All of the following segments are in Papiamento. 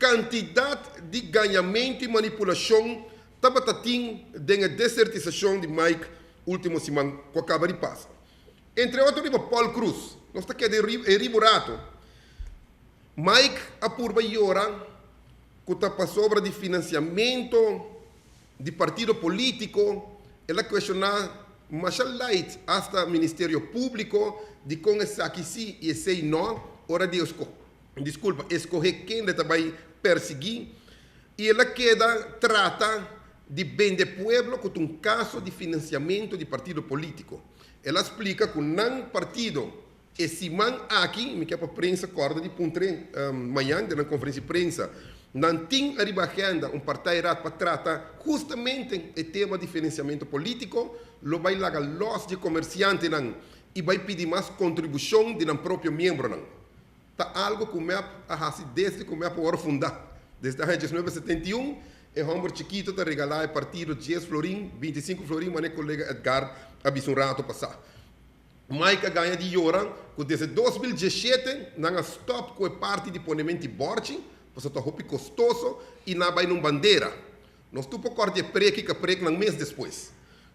Kantidat di gañamentu i manipulashon tabata tin den e desertisashon di Mike último siman ku a kaba di pasa. Entre otro riba Paul Croes. Nos ta keda e riba un rato. Mike a purba yora ku ta pasobra di finansiamentu di partido polítiko, el a kuestioná masha lait asta Ministerio Públiko dikon esaki sí i esei nò ora di diskulpa, eskohé kende ta bai persiguí i el a keda trata di bende pueblo ku ta un kaso di finansiamentu di partido polítiko. El a splika ku nan partido e siman aki, mi ke pa prensa kòrda di puntr'é mañan den nan konferensia di prensa, nan tin ariba agenda un partijraad pa trata hustamente e tema di finansiamentu polítiko, lo bai laga lòs di e komersiantenan i bai pidi mas kontribushon di nan propio miembronan. Ta algo ku mep a hasi desde ku mep a wòrdu fundá. Desde aña 1971 e hòmber chikito ta regalá e partido dies florin, 25 florin manera kolega Edgar a bisa un rato pasá. Mike a gaña di yora ku desde 2017 nan a stòp ku e parti di ponementi bòrchi pasobra ta hopi kostoso i nan a bai na un bandera. Nos tur por kòrta e prek i ka prek nan mes despues.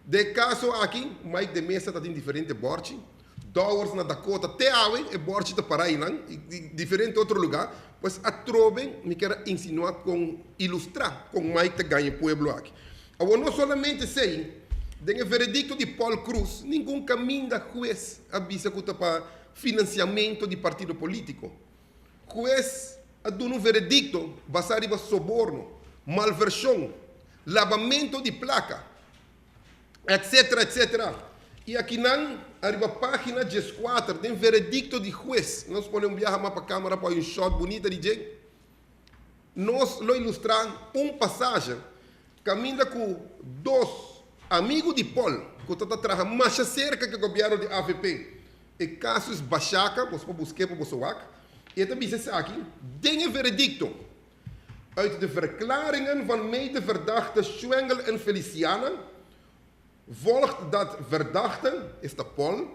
Den e kaso aki, Mike de Meza ta tin diferente bòrchi. Dowers na Dakota te awe e bòrchi ta pará einan i diferente otro lugá. Pues atrobe mi kier a insinuá kon ilustrá kon Mike ta gaña e pueblo aki. Awor no solamente esei, den e veredikto di Paul Croes ningun kaminda hues a bisa ku ta pa finansiamentu di partido polítiko. Hues a duna un veredikto basá riba soborno, malvershon, labamentu di plaka, etcetera, etcetera. I akinan ariba página dieskuater den veredikto di hues, nos pone un biaha mas pa kámara pa un shòt bunita di dje, nos lo ilustrá un pasahe kaminda ku dos amigu di Paul ku ta ta traha masha serka ku e gobièrnu di avp, E casus Bashaka, boso por busk'é pa boso wak, i e ta bisa esaki den e veredicto, Uit de verklaringen van medeverdachte Schwengel en Feliciana volgt dat verdachte, esta Paul,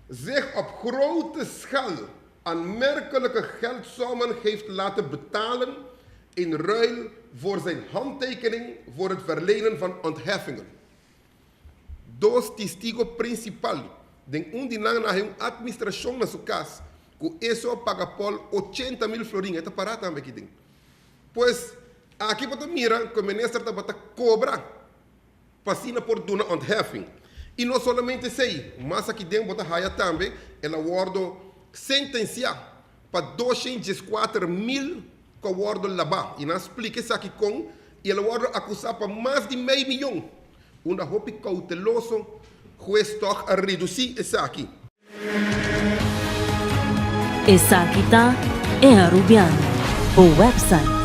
zich op grote schaal aanmerkelijke geldsommen heeft laten betalen in ruil voor zijn handtekening voor het verlenen van ontheffingen. Dos tistigo prinsipal den un di nan a haña un atmistrashon na su kas ku eso a paga Paul 80,000 florin. E ta pará tambe aki den. Pues, aki bo ta mira ku e minister tabata kobra pa asina por duna ontheffing. I no solamente esei, mas aki den bo ta haya tambe el a wòrdu sentensiá pa 214,000 ku a wòrdu labá. I nan a splika esaki kon i el a wòrdu akusá pa mas di mei miyon. Unda hopi kouteloso hues tòg a redusí esaki. Esaki ta E Arubiano, bo website.